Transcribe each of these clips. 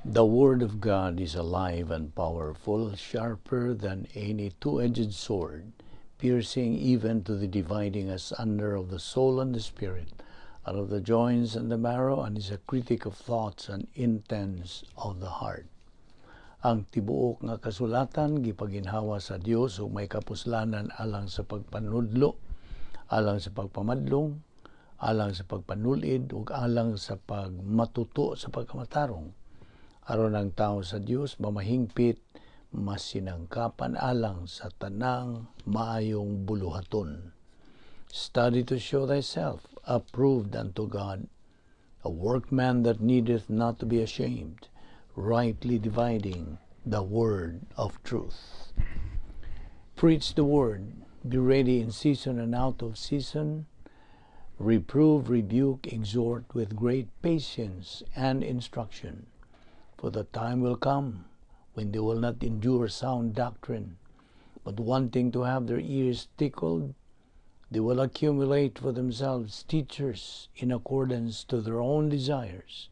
The Word of God is alive and powerful, sharper than any two-edged sword, piercing even to the dividing asunder of the soul and the spirit, and of the joints and the marrow, and is a critic of thoughts and intents of the heart. Ang tibuok nga kasulatan gipaginhawa sa Dios ug may kapuslanan alang sa pagpanudlo, alang sa pagpamadlong, alang sa pagpanulid ug alang sa pagmatuto sa pagkamatarong, aron ang tao sa Dios mamahingpit, masinangkapan alang sa tanang maayong buluhaton. Study to show thyself approved unto God, a workman that needeth not to be ashamed, rightly dividing the word of truth. Preach the word, be ready in season and out of season, reprove, rebuke, exhort with great patience and instruction. For the time will come when they will not endure sound doctrine, but wanting to have their ears tickled, they will accumulate for themselves teachers in accordance to their own desires,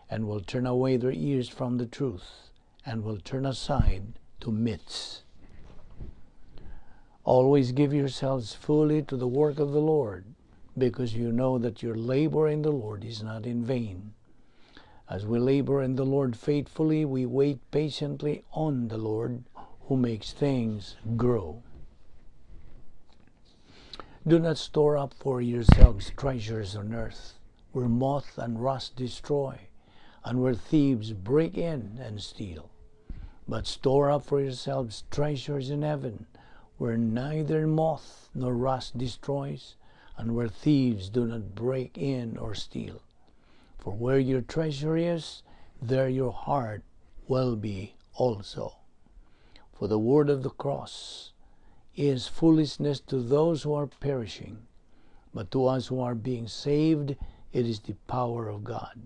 and will turn away their ears from the truth, and will turn aside to myths. Always give yourselves fully to the work of the Lord, because you know that your labor in the Lord is not in vain. As we labor in the Lord faithfully, we wait patiently on the Lord who makes things grow. Do not store up for yourselves treasures on earth, where moth and rust destroy, and where thieves break in and steal. But store up for yourselves treasures in heaven, where neither moth nor rust destroys, and where thieves do not break in or steal. For where your treasure is, there your heart will be also. For the word of the cross is foolishness to those who are perishing, but to us who are being saved, it is the power of God.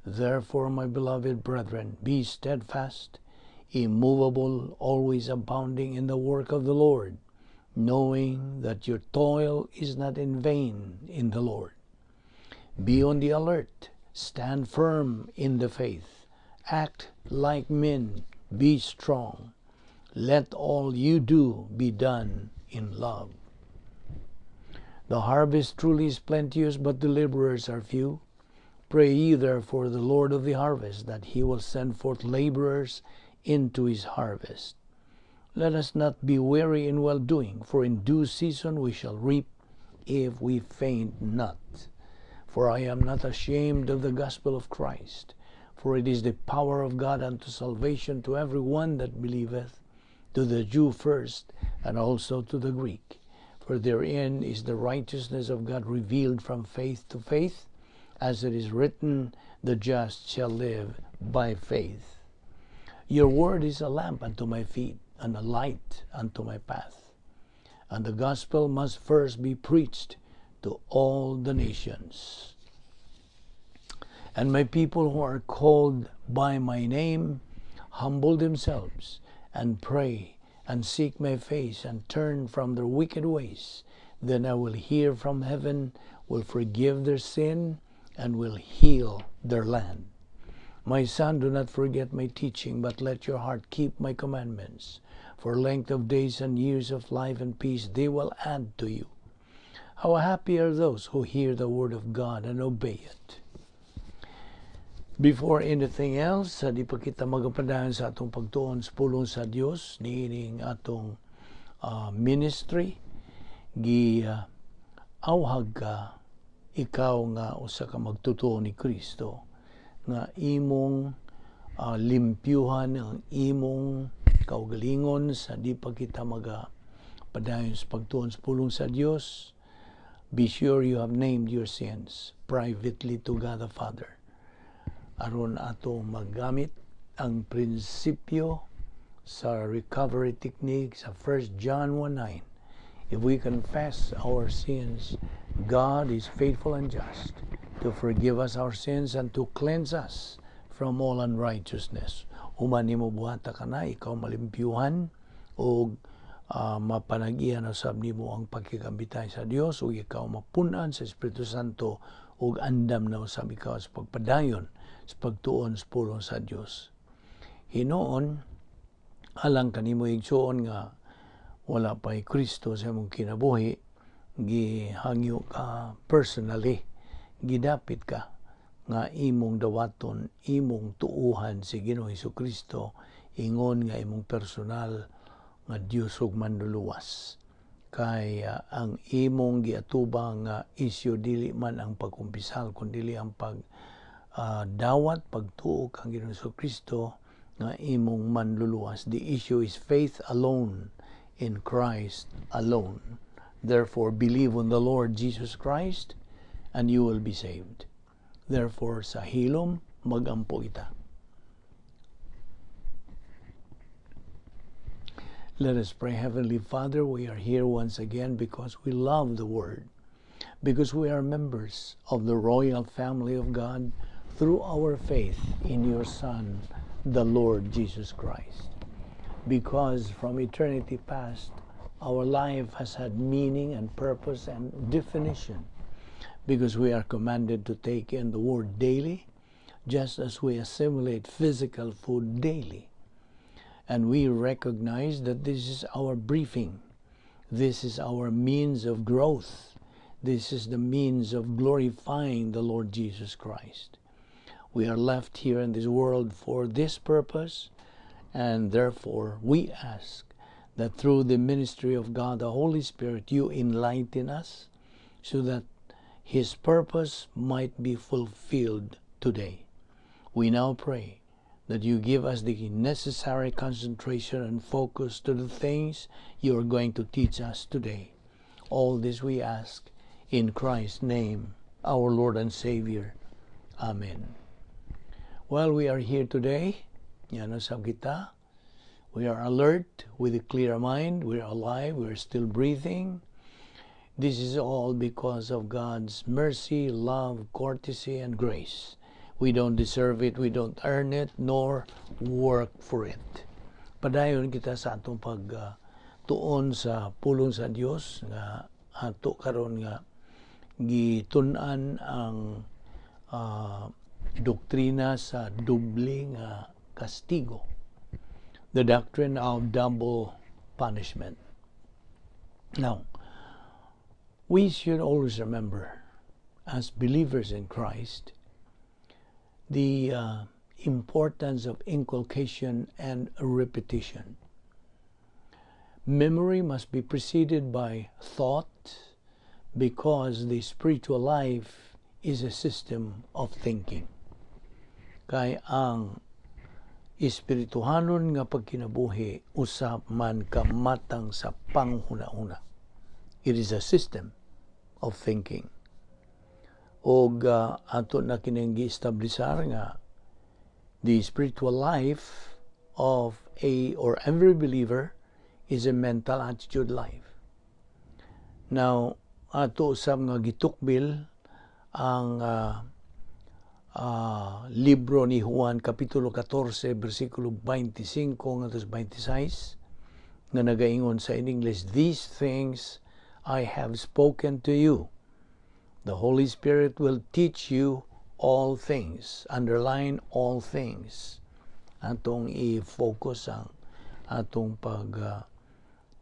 Therefore, my beloved brethren, be steadfast, immovable, always abounding in the work of the Lord, knowing that your toil is not in vain in the Lord. Be on the alert, stand firm in the faith, act like men, be strong. Let all you do be done in love. The harvest truly is plenteous, but the laborers are few. Pray ye therefore the Lord of the harvest that he will send forth laborers into his harvest. Let us not be weary in well doing, for in due season we shall reap if we faint not. For I am not ashamed of the gospel of Christ, for it is the power of God unto salvation to every one that believeth, to the Jew first, and also to the Greek. For therein is the righteousness of God revealed from faith to faith, as it is written, "The just shall live by faith." Your word is a lamp unto my feet and a light unto my path. And the gospel must first be preached to all the nations. And my people who are called by my name humble themselves and pray and seek my face and turn from their wicked ways, then I will hear from heaven, will forgive their sin, and will heal their land. My son, do not forget my teaching, but let your heart keep my commandments. For length of days and years of life and peace they will add to you. How happy are those who hear the word of God and obey it. Before anything else, sa di pa kita magapadayon sa atong pagtuon sa pulong sa Dios niining atong ministry, gi awhag ka, ikaw nga usa ka magtutuo ni Kristo, nga imong limpyuhan ang imong kaugalingon sa di pa kita maga padayon sa pagtuon sa pulong sa Dios. Be sure you have named your sins privately to God the Father, aron ato magamit ang prinsipyo sa recovery technique sa 1 John 1:9. If we confess our sins, God is faithful and just to forgive us our sins and to cleanse us from all unrighteousness. Human nimo buhata kana, ikaw malimpyuhan og mapanag-iyan usab nimo ang pagkikambitay sa Dios ug ikaw mapun-an sa Espiritu Santo ug andam na usab ikaw sa pagpadayon. sa pagtuon sa pulong sa Dios. Hinoon, alang kanimo, igsuon, nga wala pa'y Kristo sa imong kinabuhi, gihangyo ka personally, gidapit ka nga imong dawaton, imong tuuhan si Ginoong Kristo ingon nga imong personal nga Dios ug Manluluwas. Kay ang imong giatubang nga isyu dili man ang pagkumpisal kundi ang pag dawat, pagtuo kang Ginoong Kristo nga imong Manluluwas. The issue is faith alone in Christ alone. Therefore, believe on the Lord Jesus Christ and you will be saved. Therefore, sa hilom, magampo kita. Let us pray. Heavenly Father, we are here once again because we love the Word, because we are members of the royal family of God through our faith in your Son, the Lord Jesus Christ. Because from eternity past, our life has had meaning and purpose and definition, because we are commanded to take in the Word daily, just as we assimilate physical food daily. And we recognize that this is our briefing. This is our means of growth. This is the means of glorifying the Lord Jesus Christ. We are left here in this world for this purpose, and therefore we ask that through the ministry of God, the Holy Spirit, you enlighten us so that His purpose might be fulfilled today. We now pray that you give us the necessary concentration and focus to the things you are going to teach us today. All this we ask in Christ's name, our Lord and Savior. Amen. Well, we are here today. Yan ang kita. We are alert with a clear mind. We are alive. We are still breathing. This is all because of God's mercy, love, courtesy, and grace. We don't deserve it, we don't earn it, nor work for it. Padayon kita sa atong pag tuon sa pulong sa Dios nga ato karon nga gitun-an ang doktrina sa doble nga kastigo. The doctrine of double punishment. Now, we should always remember, as believers in Christ, the importance of inculcation and repetition. Memory must be preceded by thought because the spiritual life is a system of thinking. Kay ang espirituhanon nga pagkinabuhi usa man ka matang sa panghuna-huna. It is a system of thinking. Og ato na kining gi-establisar nga the spiritual life of a or every believer is a mental attitude life. Now, ato usab nga gitukbil ang libro ni Juan kapitulo 14 bersikulo 25 ngadto 26 nga nagaingon sa in English, "These things I have spoken to you. The Holy Spirit will teach you all things." Underline "all things." Atong i-focus ang atong pag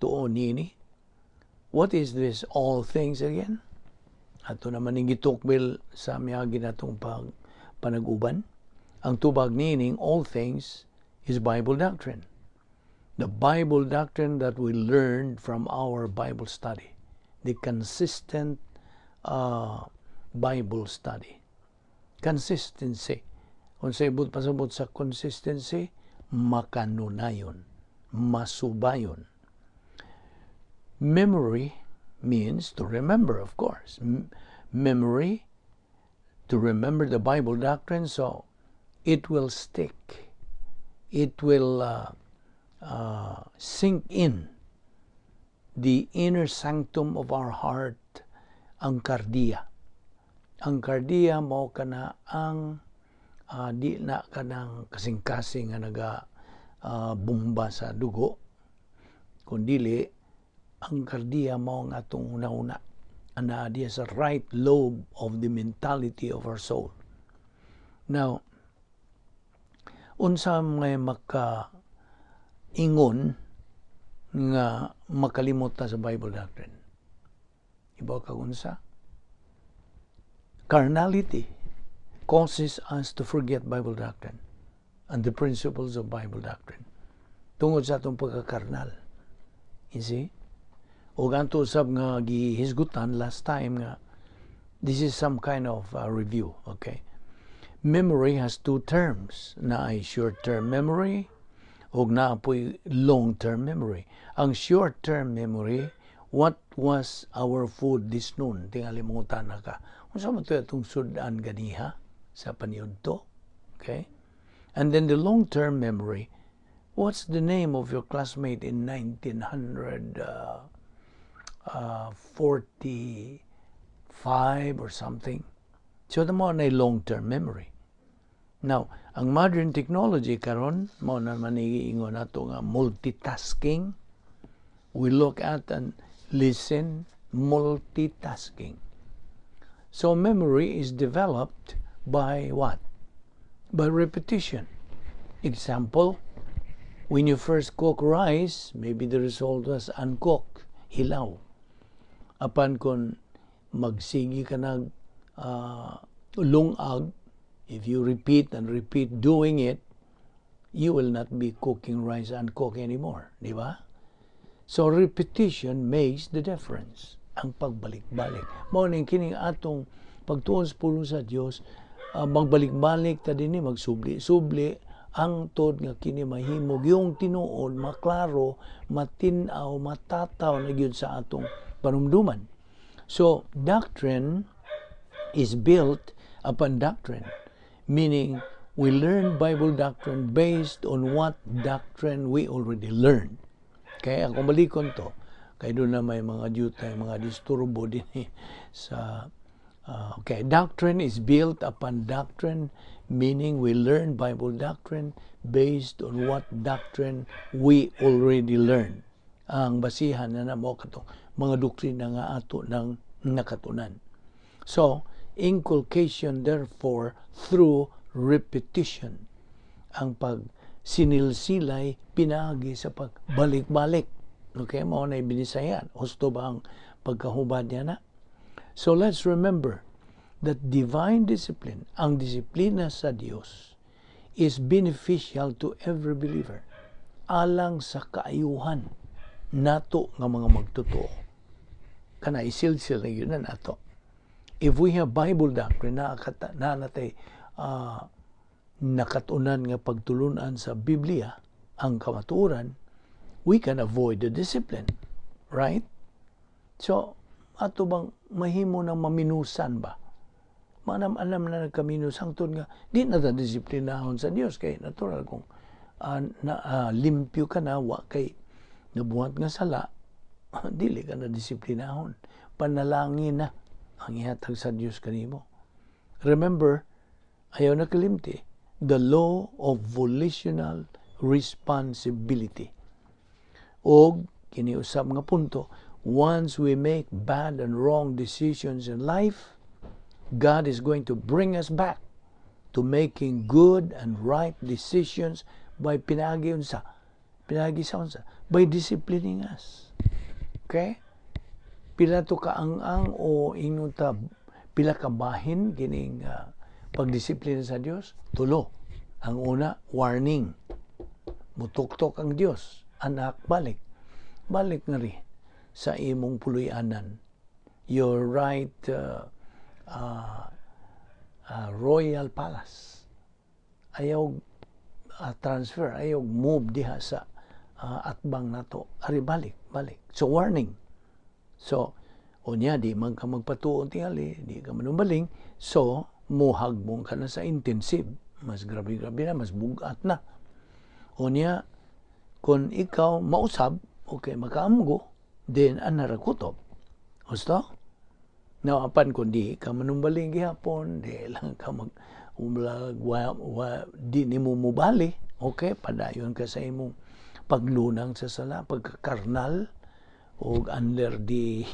tuon nini. What is this "all things" again? Ato naman ning gitukbil sa miagi natong pag panaguban. Ang tubag nining "all things" is Bible doctrine. The Bible doctrine that we learned from our Bible study. The consistent Bible study. Consistency. Kung sa ibot pasabot sa consistency, makanunayon, masubayon. Memory means to remember, of course. Memory, to remember the Bible doctrine, so it will stick. It will sink in the inner sanctum of our heart, ang kardiya. Ang kardiya mao kana ang di na kanang kasing-kasing nga naga bomba sa dugo, kundili ang kardiya mao ang atong una-una ana diya sa right lobe of the mentality of our soul. Now, Unsa may maka ingon nga makalimot ta sa Bible doctrine? Ibaw ka unsa? Carnality causes us to forget Bible doctrine and the principles of Bible doctrine. Tungod sa atong pagkakarnal. You see? O ganto usab nga gihisgutan last time nga this is some kind of review, okay? Memory has two terms, naay short-term memory ug naa po'y long-term memory. Ang short-term memory, what was our food this noon? Tingali mangutana ka. Unsa man to atong sudan ganiha sa paniudto? Okay? And then the long-term memory, what's the name of your classmate in 1945 or something? So, the mao na long-term memory. Now, ang modern technology karon mao na man giingon nato nga multitasking. We look at and listen, multitasking. So memory is developed by what? By repetition. Example, when you first cook rice, maybe the result was uncooked, hilaw. Apan kung magsigi ka nag lungag, if you repeat and repeat doing it, you will not be cooking rice uncooked anymore, di ba? So repetition makes the difference. Ang pagbalik-balik. Mao ning kining atong pagtuon sa pulong sa Dios, magbalik-balik ta dinhi, magsubli-subli hangtod nga kini mahimog yung tinuod, maklaro, matin-aw, matataw na gyud sa atong panumduman. So doctrine is built upon doctrine, meaning we learn Bible doctrine based on what doctrine we already learned. Kaya kung balikon to, kay duna may mga jutay, mga disturbo din sa okay, doctrine is built upon doctrine, meaning we learn Bible doctrine based on what doctrine we already learned. Ang basihan na namo katong mga doktrina nga ato ng nakatunan. So, inculcation therefore through repetition. Ang pag sinilsilay pinaagi sa pagbalik-balik. Okay, mao na binisayan. Husto ba ang pagkahubad niya na? So let's remember that divine discipline, ang disiplina sa Dios, is beneficial to every believer alang sa kaayuhan nato nga mga magtotoo. Kana isilsil na yun na nato. If we have Bible doctrine, na, na natay nakatunan nga pagtulunan sa Biblia, ang kamatuoran, we can avoid the discipline. Right? So, ato bang mahimo ng maminusan ba? Manam-anam na nagkaminus hangtod nga di na ta disiplinahon sa Dios kay natural kung na, limpyo ka na, wa kay nabuhat nga sala, dili ka na disiplinahon. Panalangin na ang ihatag sa Dios kanimo. Remember, ayaw na kalimti, the law of volitional responsibility. Og kiniusap nga punto, once we make bad and wrong decisions in life, God is going to bring us back to making good and right decisions by pinagi unsa? Pinagi sa unsa? By disciplining us. Okay? Pila to ka ang-ang o ingon ta pila ka bahin kining pagdisiplina sa Dios? Tulo. Ang una, warning. Mutuktok ang Dios. Anak, balik. Balik nga ri sa imong puloy-anan. Your right royal palace. Ayaw transfer, ayaw move diha sa atbang nato. Ari balik, balik. So warning. So unya di man ka magpatuon tingali, di ka manumbaling. So muhagbong ka na sa intensive. Mas grabe-grabe na, mas bugat na. Unya kung ikaw mausab, okay, makaamgo, then anara kutob. Husto? Now, apan kung di ka manumbaling gihapon, di lang ka mag umlag, wa, wa, di nimo mubali, okay, padayon ka sa imong paglunang sa sala, pagkakarnal, o under the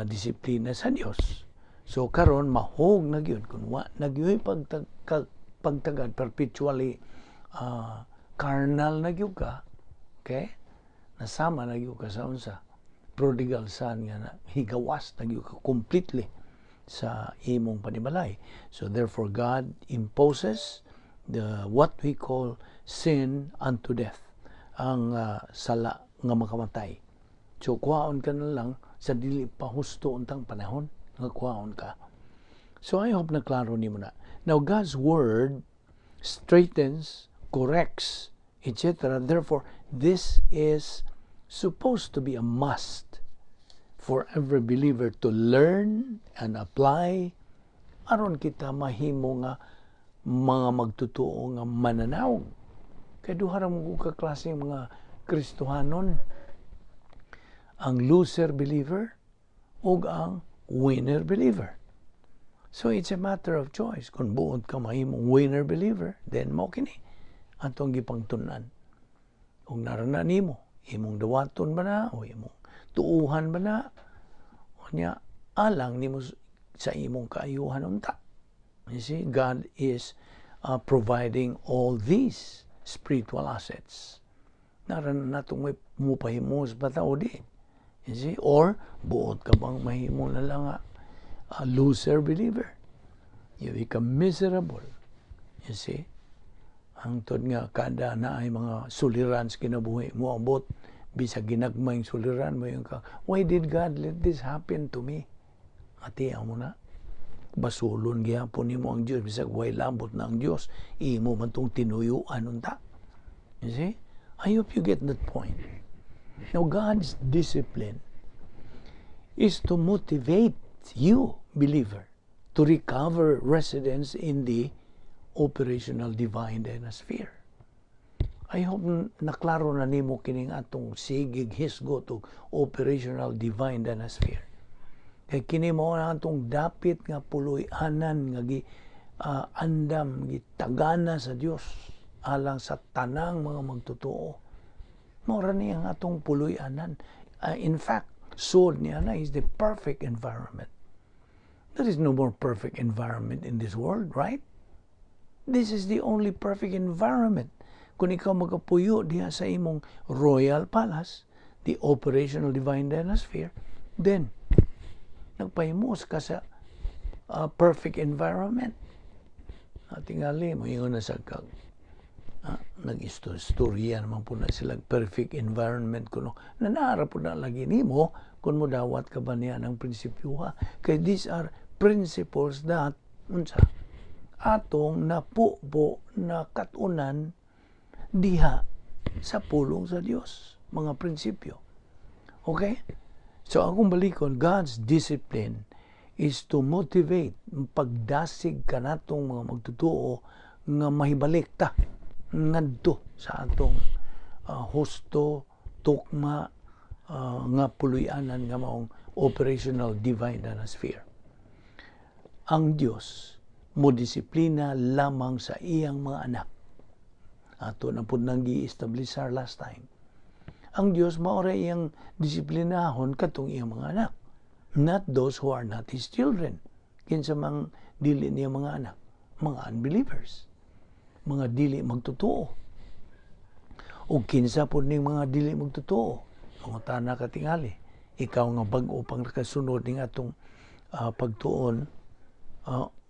disiplina sa Dios. So karon mahog na gyud kung wa na gyud pagtagad perpetually Carnal na gyud ka, okay? Nasama na gyud ka sa unsa? Prodigal son nga na, higawas na gyud ka completely sa imong panimalay. So therefore God imposes the what we call sin unto death, ang sala nga makamatay. So kuhaon ka na lang sa dili pa husto untang panahon nga kuhaon ka. So I hope na klaro nimo na. Now God's word straightens, corrects, etc. Therefore, this is supposed to be a must for every believer to learn and apply aron kita mahimo nga mga magtotoo nga mananaw. Kay duha ra mo ka klase mga Kristohanon: ang loser believer ug ang winner believer. So it's a matter of choice. Kung buot ka mahimong winner believer, then mao kini atong gipangtun-an. Ug narana nimo, imong dawaton ba na o imong tuuhan ba na? Unya alang nimo sa imong kaayuhan unta. You see, God is providing all these spiritual assets. Narana natong may mupahimos ba ta o di? You see? Or buot ka bang mahimo na lang a loser believer? You become miserable. You see? Hangtod nga kada na ay mga suliran sa kinabuhi mo abot, bisag ginagmayng suliran mo yung ka, "Why did God let this happen to me?" Ati mo na basulon gihapon nimo ang Dios bisag way labot na ang Dios, imo man tong tinuyuan unta. You see? I hope you get that point. Now, God's discipline is to motivate you, believer, to recover residence in the operational divine sphere. I hope naklaro na nimo kining atong sigig hisgot og operational divine sphere. Kay kini mao na atong dapit nga puloy-anan nga gi andam, gitagana sa Dios alang sa tanang mga magtotoo. Mao ra ni ang atong puloy-anan. In fact, sud niya na is the perfect environment. There is no more perfect environment in this world, right? This is the only perfect environment. Kung ikaw magapuyo diha sa imong royal palace, the operational divine sphere, then nagpahimos ka sa perfect environment. Tingali mo ingon na sa kag nag-istorya naman po na sila perfect environment kuno nanara po na lagi nimo kung mo dawat ka ba niya ng prinsipyo ha, kay these are principles that unsa atong napupo na katunan diha sa pulong sa Dios, mga prinsipyo. Okay, so akong balikon, God's discipline is to motivate, pagdasig kanatong mga magtotoo nga mahibalik ta ngadto sa atong husto, tukma nga puloy-anan nga maong operational divine sphere. Ang Dios mo disiplina lamang sa iyang mga anak. Ato na pud nang gi-establisar last time. Ang Dios mao ra iyang disiplinahon katong iyang mga anak, not those who are not His children. Kinsa mang dili niya mga anak? Mga unbelievers. Mga dili magtotoo. O kinsa pud ning mga dili magtotoo? Mangutana ka tingali. Ikaw nga bag-o pang nakasunod ning atong pagtuon,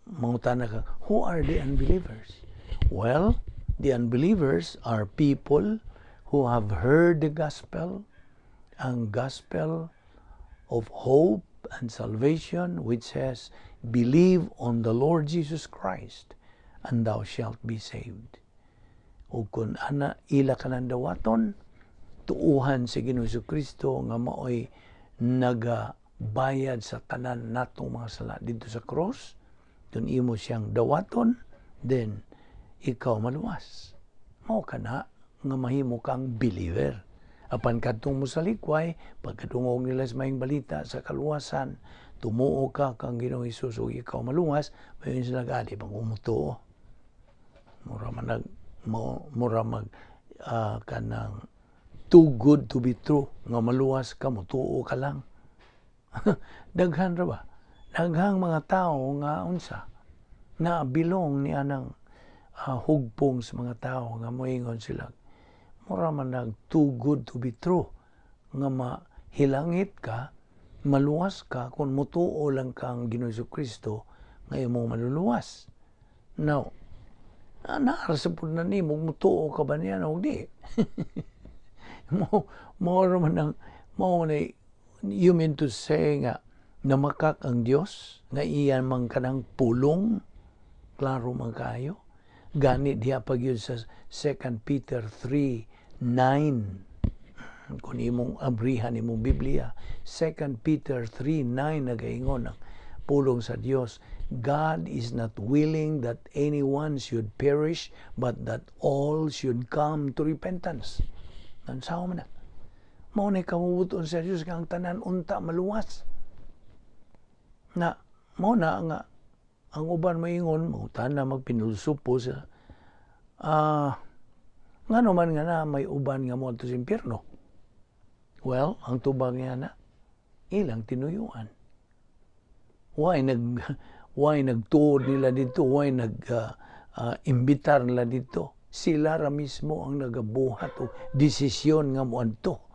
mangutana ka, who are the unbelievers? Well, the unbelievers are people who have heard the gospel, ang gospel of hope and salvation, which says, "Believe on the Lord Jesus Christ, and thou shalt be saved." O kung ana ila kanang dawaton, tuuhan si Ginoong Kristo nga maoy nagabayad sa tanan natong mga sala dito sa cross, kung imo siyang dawaton, then ikaw maluwas. Mao kana nga mahimo kang believer. Apan kadtong mo sa likway, pagkadungog nila sa maayong balita sa kaluwasan, tumuo ka kang Ginoong Hesus ug ikaw maluwas, mayon sila gadi pang umutuo. Mura man nag mura mag kanang too good to be true nga maluwas ka, mutuo ka lang. Daghan ra ba? Daghang mga tao nga unsa na belong ni anang hugpong sa mga tao nga moingon sila, mura man nag too good to be true nga mahilangit ka, maluwas ka kung mutuo lang kang Ginoong Kristo nga imong maluluwas. Now, naa sa pud na nimo, mutuo ka ba niya o di? Mo man ang mao na, you mean to say nga namakak ang Dios nga iyan man kanang pulong? Klaro man kayo gani diha pag yun sa 2 Peter 3:9. Kung imong abrihan imong Biblia, 2 Peter 3:9, nagaingon ang pulong sa Dios, "God is not willing that anyone should perish, but that all should come to repentance." Unsaon man na? Mao na kabubuton sa Dios nga ang tanan unta maluwas. Na mao na nga ang uban maingon, mangutana, magpinulsupo sa ngano man nga na may uban nga moadto sa impyerno. Well, ang tubag niya na ilang tinuyuan. Why nagtuod nila dito? Why nag imbitar nila dito? Sila ra mismo ang nagabuhat og desisyon nga moadto.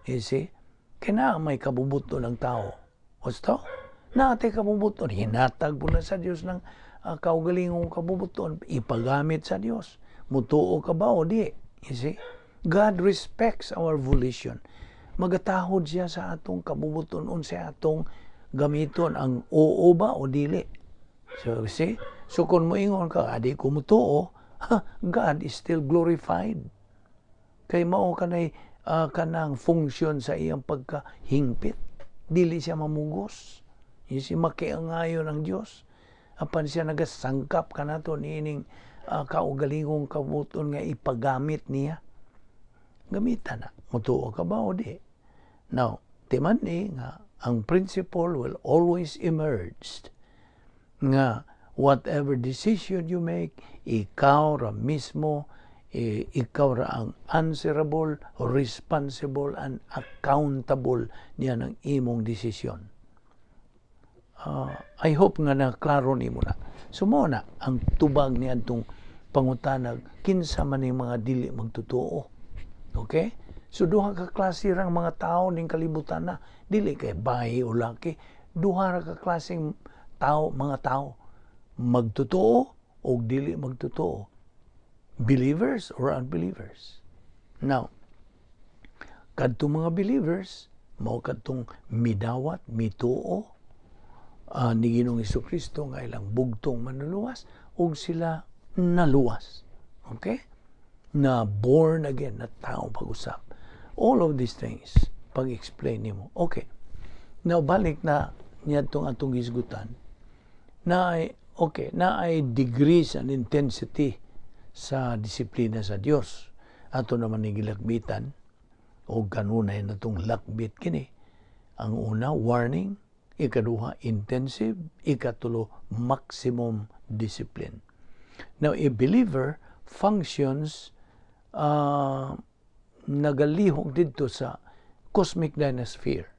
You see? Kaya may kabubuton ng tao. Gusto? Naate kabubuton. Hinatag po na sa Dios ng kaugalingong kabubuton. Ipagamit sa Dios. Mutuo ka ba o di? You see? God respects our volition. Magatahod siya sa atong kabubuton, unsa atong gamiton, ang oo ba o dili. So, see? So, kung moingon ka, adi ko mutuo, God is still glorified. Kay mao kanay kanang function sa iyang pagkahingpit. Dili siya mamugos. You see, makiangayon ang Dios. Apan siya nagasangkap kanato niining kaugalingong kabuton nga ipagamit niya. Gamitan na. Mutuo ka ba o di? Now, timan ni nga ang principle will always emerge nga whatever decision you make, ikaw ra mismo, eh, ikaw ra ang answerable, responsible, and accountable niya ng imong desisyon. I hope nga na klaro nimo na. So mo na ang tubag niya itong pangutanag, kinsa man yung mga dili magtotoo. Okay? So duha ka klase rang mga tao ning kalibutan na, dili kay bahi o laki, duha ra ka klaseng tao, mga tao, magtotoo o dili magtotoo. Believers or unbelievers. Now, kadtong mga believers, mao kadtong midawat, mituo ni Ginoong Kristo nga ilang bugtong manluluwas ug sila naluwas. Okay? Na born again, na tao pag-usab. All of these things, pag-explain nimo. Okay. Now, balik na niya itong atong gisgutan na ay, okay, na ay degrees and intensity sa disiplina sa Dios. Ato naman ni gilakbitan o kanunay na itong lakbit kini. Ang una, warning. Ikaduha, intensive. Ikatulo, maximum discipline. Now, a believer functions nagalihok didto sa cosmic dynasphere.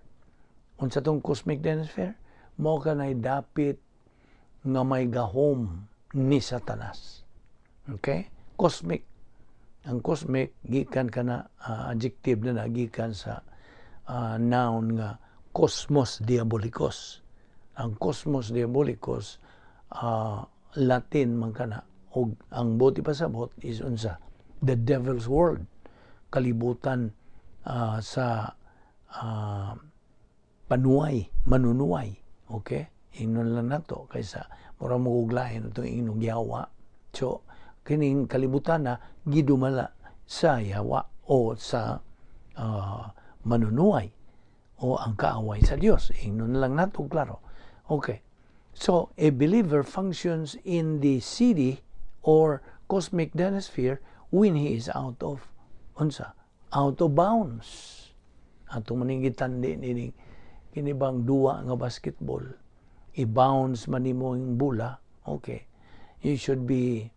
Unsa tong cosmic dynasphere? Mao kanay dapit nga may gahom ni Satanas. Okay? Cosmic. Ang cosmic gikan kana adjective na gikan sa noun nga cosmos diabolicos. Ang cosmos diabolicos, Latin man kana og ang buot ipasabot is unsa? The devil's world. Kalibutan sa panuway, manunuway. Okay? Ingnon lang nato kaysa mura mo uglain itong ingnog yawa. So, kining kalibutan na gidumala sa yawa o sa manunuway o ang kaaway sa Dios. Ingnon lang nato klaro. Okay. So, a believer functions in the city or cosmic dynasphere when he is out of unsa? Out of bounds. Atong maningitan din ini kini bang duwa nga basketball, i-bounce man nimo yung bula, okay, you should be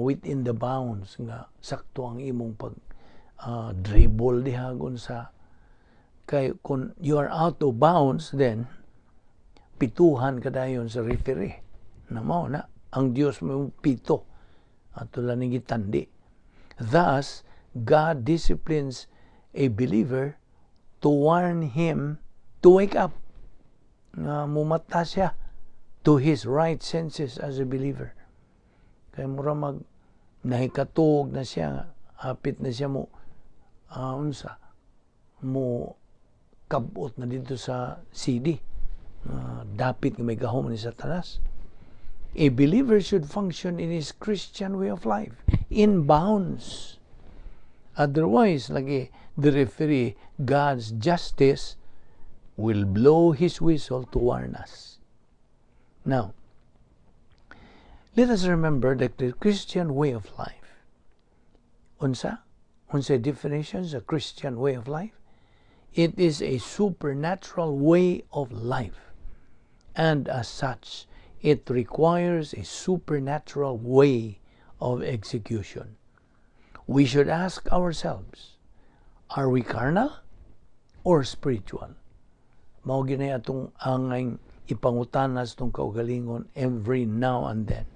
within the bounds nga sakto ang imong pag dribble diha sa kay kung you are out of bounds, then pituhan ka dayon sa referee na mao na ang Dios mo pito. Ato lang ning gitandi. Thus, God disciplines a believer to warn him to wake up. Nga mumata siya to his right senses as a believer. Kay mura mag nahikatuog na siya, hapit na siya mo unsa mo kabot na dito sa CD. Dapit nga may gahom ni Satanas. A believer should function in his Christian way of life, in bounds. Otherwise, lagi, the referee, God's justice, will blow his whistle to warn us. Now, let us remember that the Christian way of life, unsa? Unsa definition sa Christian way of life? It is a supernatural way of life. And as such, it requires a supernatural way of execution. We should ask ourselves, are we carnal or spiritual? Mao gyud atong angay ipangutana sa atong kaugalingon every now and then.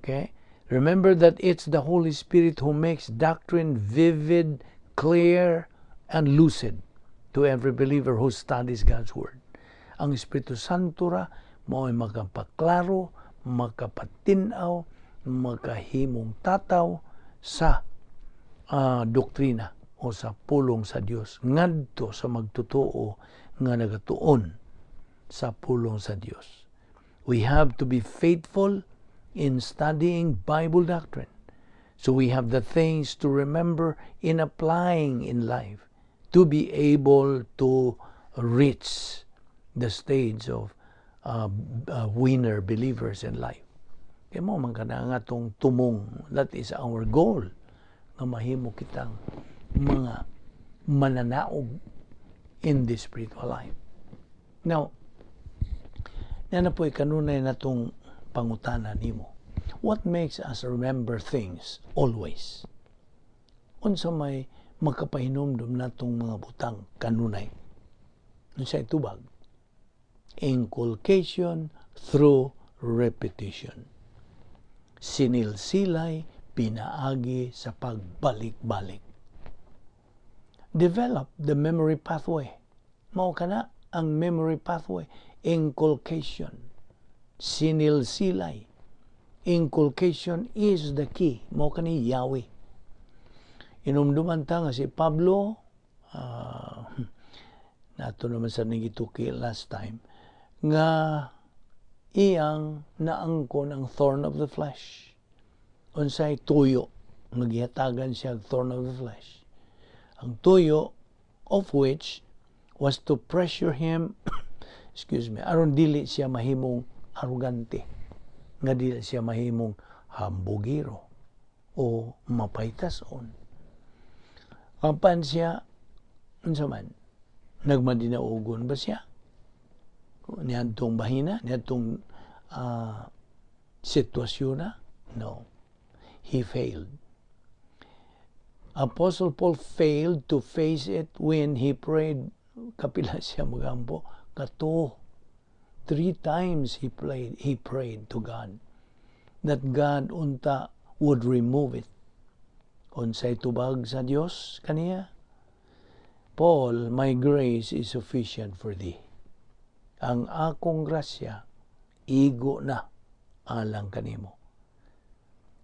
Okay? Remember that it's the Holy Spirit who makes doctrine vivid, clear, and lucid to every believer who studies God's Word. Ang Espiritu Santo ra mao'y makapaklaro, makapatin-aw, makahimong tataw sa doktrina o sa pulong sa Dios ngadto sa magtotoo nga nagatuon sa pulong sa Dios. We have to be faithful in studying Bible doctrine, so we have the things to remember in applying in life to be able to reach the stage of winner believers in life. Kay mao man kana nga atong tumong, that is our goal, nga mahimo kitang mga mananaog in the spiritual life. Now, naa na po'y kanunay natong pangutana nimo. What makes us remember things always? Unsa may makapahinumdum natong mga butang kanunay? Unsay tubag? Inculcation through repetition. Sinilsilay pinaagi sa pagbalik-balik. Develop the memory pathway. Mao kana ang memory pathway. Inculcation. Sinilsilay. Inculcation is the key. Mao kani Yahweh. Inumduman ta nga si Pablo, nato naman sa nagituki last time, nga iyang naangkon ang thorn of the flesh. Unsay tuyo nga gihatagan siya thorn of the flesh? Ang tuyo of which was to pressure him, excuse me, aron dili siya mahimong arugante, nga dili siya mahimong hambugiro o mapaytason. Apan siya, unsa man, nagmadinaugon ba siya? Niadtong bahina, niadtong sitwasyon na? No. He failed. Apostle Paul failed to face it when he prayed. Kapila siya magampo? Kato. Three times he prayed to God that God unta would remove it. Unsay tubag sa Dios kaniya? "Paul, my grace is sufficient for thee." Ang akong grasya igo na alang kanimo.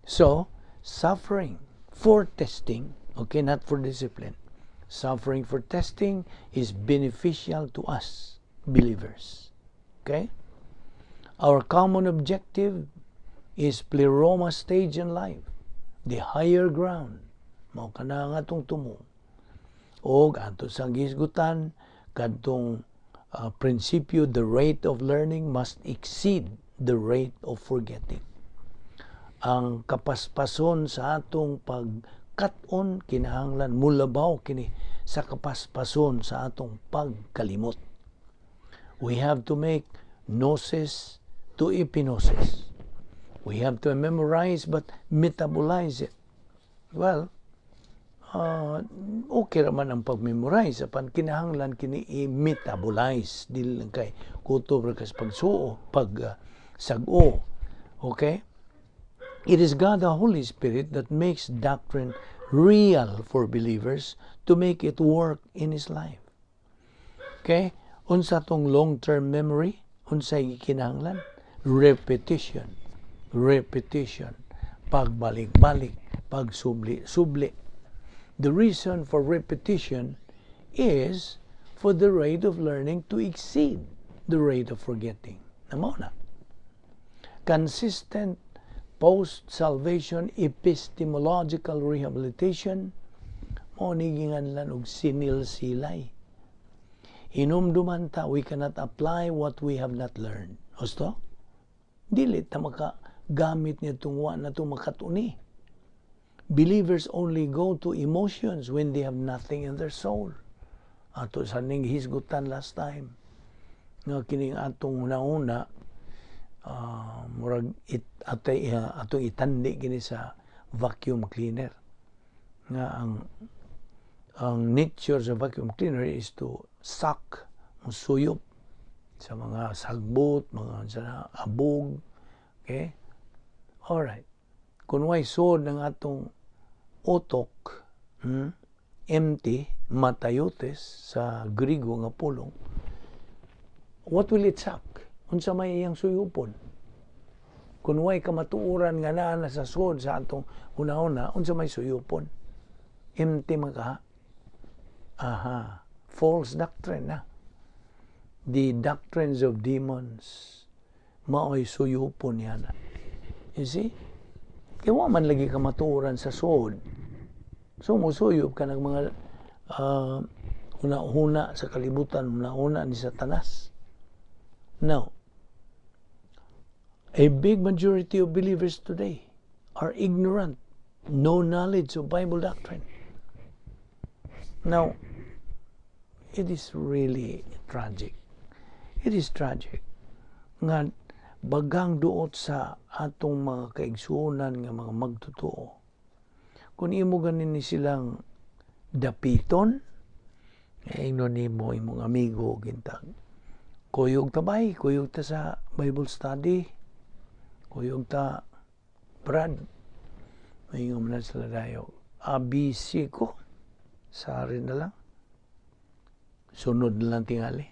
So, suffering for testing, okay, not for discipline. Suffering for testing is beneficial to us believers. Okay? Our common objective is pleroma stage in life, the higher ground. Mao kana nga atong tumong. Og ato sa gihisgutan kadtong prinsipyo, the rate of learning must exceed the rate of forgetting. Ang kapaspason sa atong pagkat-on kinahanglan mulabaw kini sa kapaspason sa atong pagkalimot. We have to make gnosis to epignosis. We have to memorize but metabolize it. Well, okay raman ang pag-memorize apan kinahanglan kini i-metabolize, dili lang kay kutob ra kas pagsuo, pag sag-o. Okay? It is God the Holy Spirit that makes doctrine real for believers to make it work in his life. Okay? Unsa tong long-term memory? Unsay gikinahanglan? Repetition. Repetition. Pagbalik-balik, pagsubli-subli. The reason for repetition is for the rate of learning to exceed the rate of forgetting. Na mao na. Consistent post-salvation epistemological rehabilitation mao ni ginganlan og sinil-silay. Hinumduman ta, we cannot apply what we have not learned. Husto? Dili ta makagamit niadtong wa nato makatuni. Believers only go to emotions when they have nothing in their soul. Ato sa ning hisgutan last time nga kining atong una-una murag it, atay atong itandi kini sa vacuum cleaner nga ang nature sa vacuum cleaner is to suck, musuyop sa mga sagbot, mga sa abog. Okay, alright, kung way suod ng atong utok, empty, mataiotes sa Grigo nga pulong, what will it suck? Unsa may iyang suyupon? Kung way kamatuoran nga naa na sa suod sa atong una-una, unsa may suyupon? Empty man ka. Aha, false doctrine na. The doctrines of demons mao'y suyupon niya na. You see? Kaya wa man lagi kamatuoran sa suod. So musuyop ka ng mga huna-huna sa kalibutan, huna-huna ni Satanas. Now, a big majority of believers today are ignorant, no knowledge of Bible doctrine. Now, it is really tragic. It is tragic nga bagang duot sa atong mga kaigsuonan nga mga magtotoo. Kung imo ganin ni silang dapiton, ingnon nimo imong amigo gintag. "Kuyog ta bay, kuyog ta sa Bible study. Kuyog ta, Brad." Maingon man na sila dayo, "ABC ko. Sari na lang. Sunod na lang tingali."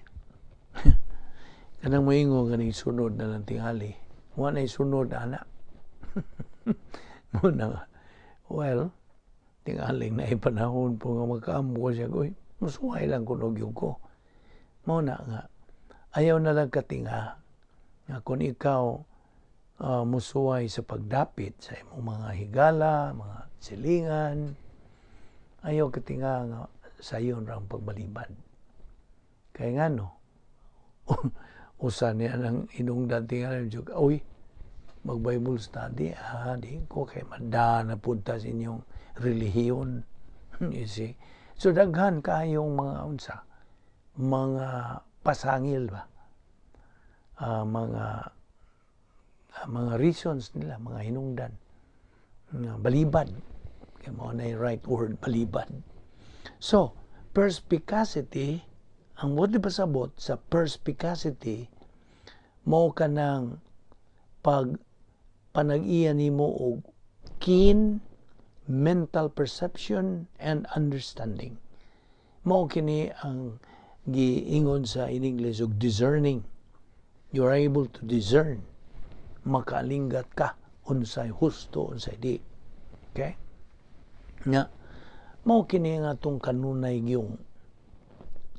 Kanang moingon ganing "sunod na lang tingali." Wa na'y sunod ana. Mao na nga. Well, tingaling na panahon po nga magkaamgo siya, "Uy, musuway lang kuno gyud ko." Mao na nga ayaw na lang katinga nga kung ikaw musuway sa pagdapit sa imong mga higala, mga silingan, ayaw katinga nga sayon ra ang pagbalibad. Kay ngano, usa niya nang hinungdan tingali, "Uy, mag Bible study, ah, di ko kay manda na punta sa inyong relihiyon." You see? So daghan kayong mga unsa, mga pasangil ba? Mga reasons nila, mga hinungdan. Nga balibad. Kaya mao na yung right word, balibad. So, perspicacity, ang buot pasabot sa perspicacity, mao ka ng pag panag-iya nimo og keen mental perception and understanding. Mao kini ang giingon sa in English og discerning. You are able to discern. Makalingat ka unsay husto, unsay di. Okay? Nga mao kini nga atong kanunay gyung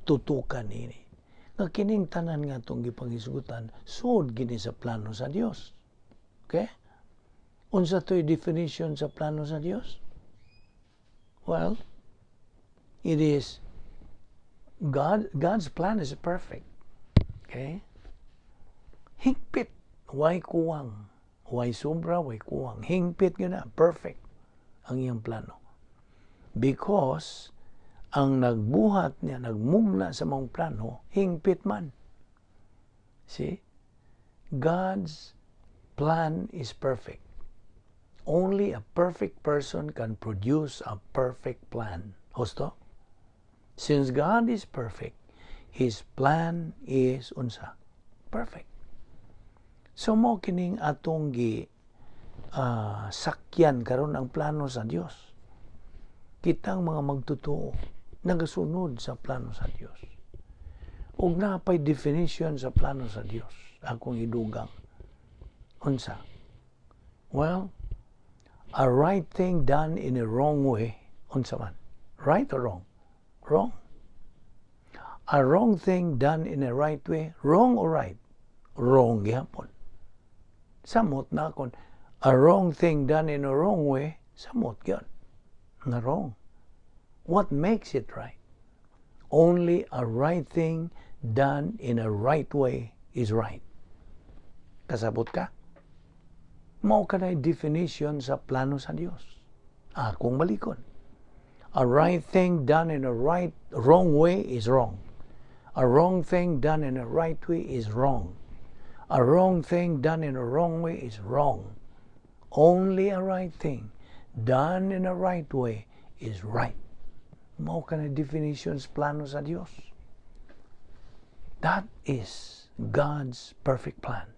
tutukan ini. Nga kining tanan nga atong gipanghisgutan suod kini sa plano sa Dios. Okay? Unsa to'y definition sa plano sa Dios? Well, it is God's plan is perfect. Okay? Hingpit, way kuwang. Way sobra, way kuwang. Hingpit gyud na, perfect ang iyang plano. Because ang nagbuhat niya, nagmugna sa mga plano, hingpit man. See? God's plan is perfect. Only a perfect person can produce a perfect plan. Husto? Since God is perfect, His plan is unsa? Perfect. So mao kining atong gi Sakyan karon ang plano sa Dios. Kitang mga magtotoo nagasunod sa plano sa Dios. Ug napay definition sa plano sa Dios akong idugang. Unsa? Well, a right thing done in a wrong way, unsa man? Right or wrong? Wrong. A wrong thing done in a right way, wrong or right? Wrong gihapon. Samot na kon a wrong thing done in a wrong way, samot gyud. Nga wrong. What makes it right? Only a right thing done in a right way is right. Kasabot ka? Mao kanay definition sa plano sa Dios. Akong balikon. A right thing done in a right wrong way is wrong. A wrong thing done in a right way is wrong. A wrong thing done in a wrong way is wrong. Only a right thing done in a right way is right. Mao kanay definition sa plano sa Dios. That is God's perfect plan.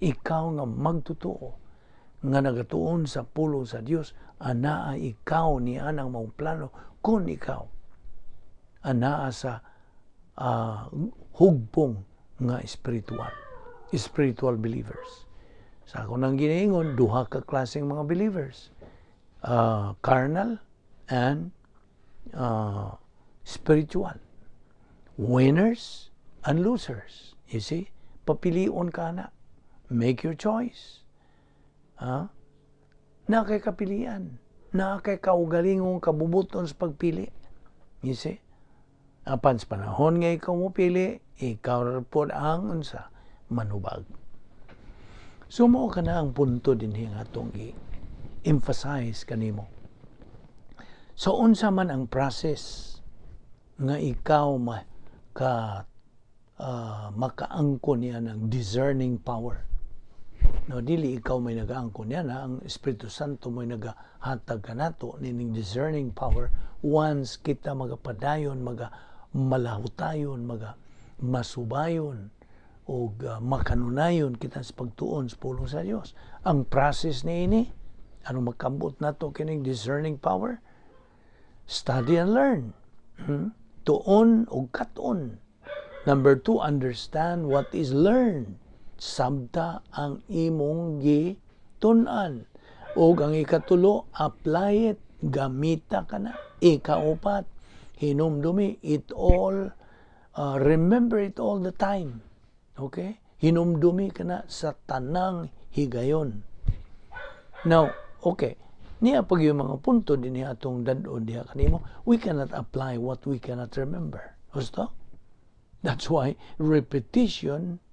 Ikaw nga magtotoo nga nagatuon sa pulong sa Dios, anaa ikaw ni anang maong plano kung ikaw anaa sa hugpong nga espiritual, spiritual believers. Sa ako nang giniingon, duha ka klaseng mga believers, carnal and spiritual, winners and losers, you see. Papilion ka na, make your choice, ha? Na kay kapilian, na kay kaugalingong kabubuton sa pagpili. You see? Apan sa panahon nga ikaw mo pili, ikaw pod ang unsa? Manubag. So mao kana ang punto dinhi nga atong i-emphasize kanimo. So unsa man ang process nga ikaw ma ka makaangkon niya ng discerning power? No, dili ikaw may nagaangkon niya na ang Espiritu Santo may nagahatag kanato nining discerning power once kita magapadayon, maga malahutayon, maga masubayon og makanunayon kita sa pagtuon sa pulong sa Dios. Ang process niini, ano magkambot nato kining discerning power? Study and learn. Tuon og katon. Number two, understand what is learned. Sabta ang imong gitun-an. Ug ang ikatulo, apply it. Gamita ka na. Ikaupat, hinumdumi it all, remember it all the time. Okay? Hinumdumi ka na sa tanang higayon. Now, okay. Niya pag yung mga punto din niya atong dad-on diha kanimo, we cannot apply what we cannot remember. Gusto? That's why repetition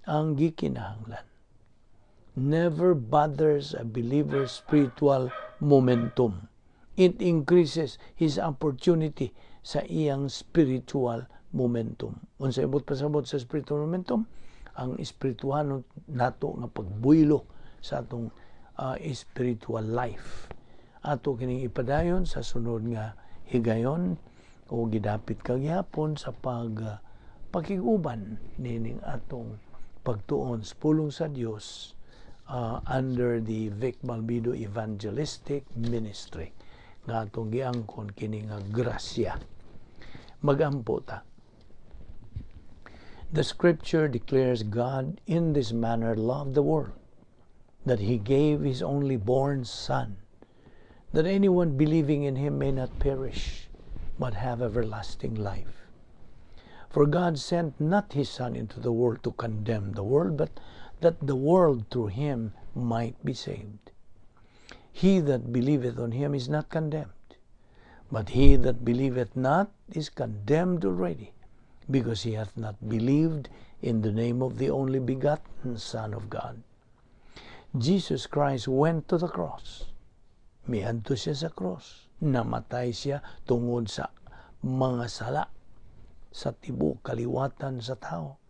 ang gikinahanglan. Never bothers a believer's spiritual momentum. It increases his opportunity sa iyang spiritual momentum. Unsa ibot pasabot sa spiritual momentum? Ang espirituhanon nato nga pagbuylo sa atong spiritual life. Ato kining ipadayon sa sunod nga higayon o gidapit kagihapon sa pag pakiguban nining atong pagtuon sa pulong sa Dios under the Vic Balbido Evangelistic Ministry nga atong giangkon kini nga grasya. Magampo ta. The scripture declares, "God in this manner loved the world, that he gave his only born Son, that anyone believing in him may not perish, but have everlasting life. For God sent not his Son into the world to condemn the world, but that the world through him might be saved. He that believeth on him is not condemned, but he that believeth not is condemned already, because he hath not believed in the name of the only begotten Son of God." Jesus Christ went to the cross. Miadto siya sa cross. Namatay siya tungod sa mga sala sa tibuok kaliwatan sa tao.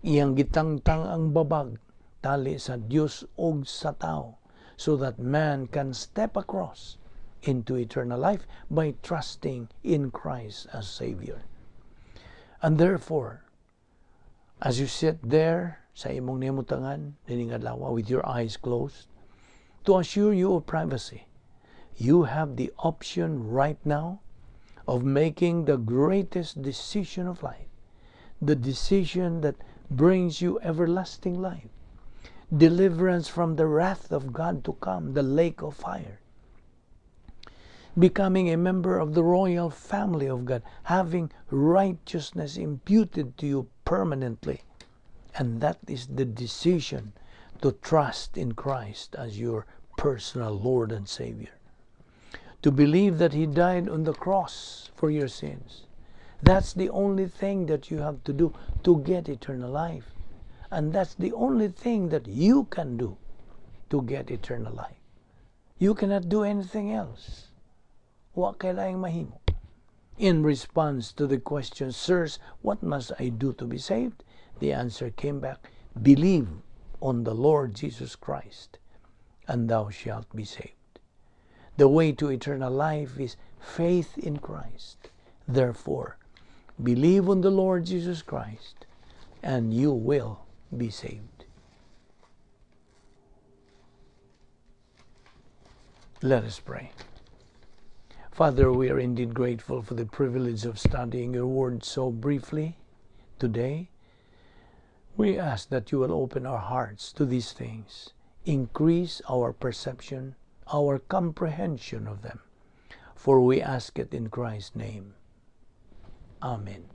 Iyang gitangtang ang babag tali sa Dios ug sa tao so that man can step across into eternal life by trusting in Christ as Savior. And therefore, as you sit there sa imong nimutangan, nining adlaw, with your eyes closed, To assure you of privacy, you have the option right now of making the greatest decision of life, the decision that brings you everlasting life, deliverance from the wrath of God to come, the lake of fire, becoming a member of the royal family of God, having righteousness imputed to you permanently. And that is the decision to trust in Christ as your personal Lord and Savior, to believe that He died on the cross for your sins. That's the only thing that you have to do to get eternal life. And that's the only thing that you can do to get eternal life. You cannot do anything else. Wa kay laing mahimo. In response to the question, "Sirs, what must I do to be saved?" The answer came back, "Believe on the Lord Jesus Christ, and thou shalt be saved." The way to eternal life is faith in Christ. Therefore, believe on the Lord Jesus Christ, and you will be saved. Let us pray. Father, we are indeed grateful for the privilege of studying your word so briefly today. We ask that you will open our hearts to these things, increase our perception, our comprehension of them. For we ask it in Christ's name. Amen.